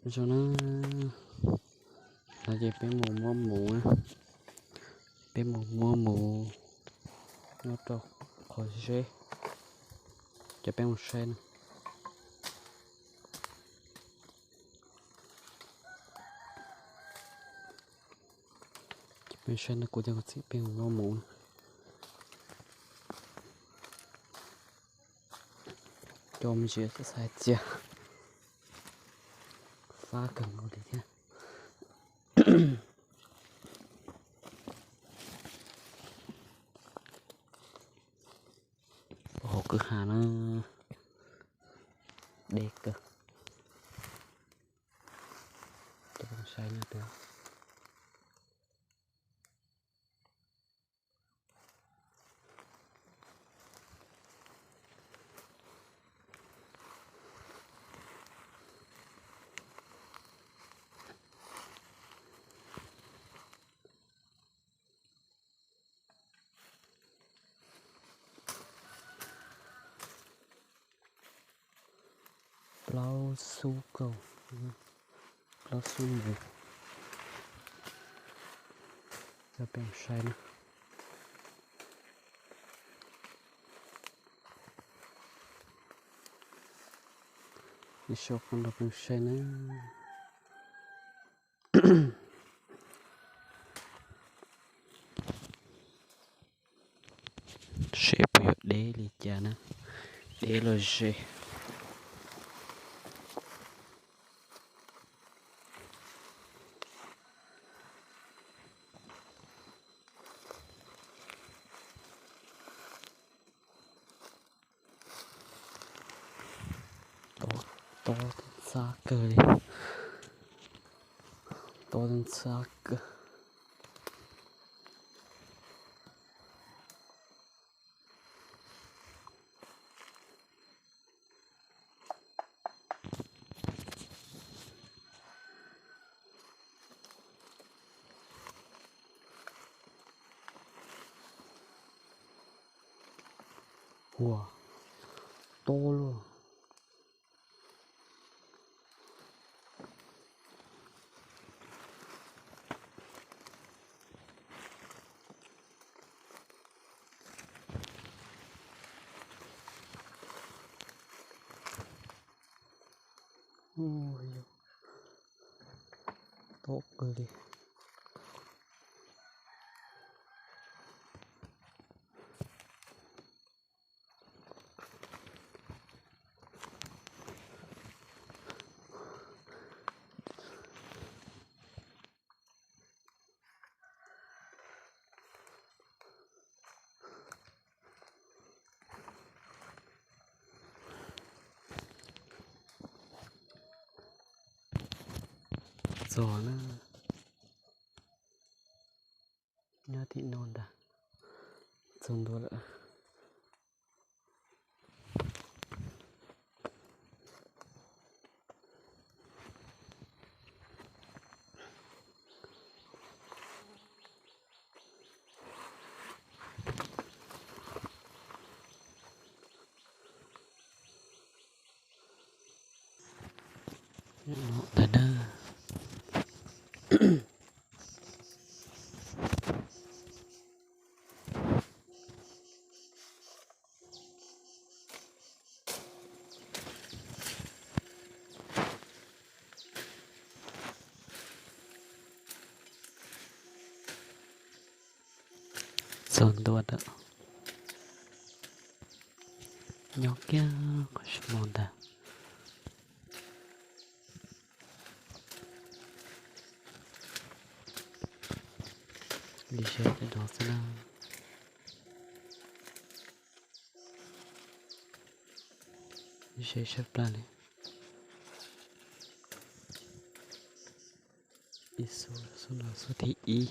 Zoo na, no ces peb mus muab mus na, peb mus muab mus nyob rau qhov zeb, ces peb mus saib na. Ces peb saib no kuv coj kuv txiv peb mus muab mus na. Cov me ntsis xav hais tias fab kawg nkaus li thiab. Hauv kwj ha na, deb kawg. Coj saib no. Plaub xub kaum, plaub xub ntawd. Coj peb saib na. Ib sab qhov no peb saib na. Seb puas yuav deb li cas na, deb los ze. Tob ntxhab kawg li, tob ntxhab kawg. Ua, tob luaj. Tob kawg li. Txog na, nyob tim no ntag, txog ntua lawm. Ntawd na. Txog ntua lawm, nyob kiag qhov sib mos ntag. Li ze cov no xwb na. Ze sab plaj li. Ib xub, xub no xub thib ib.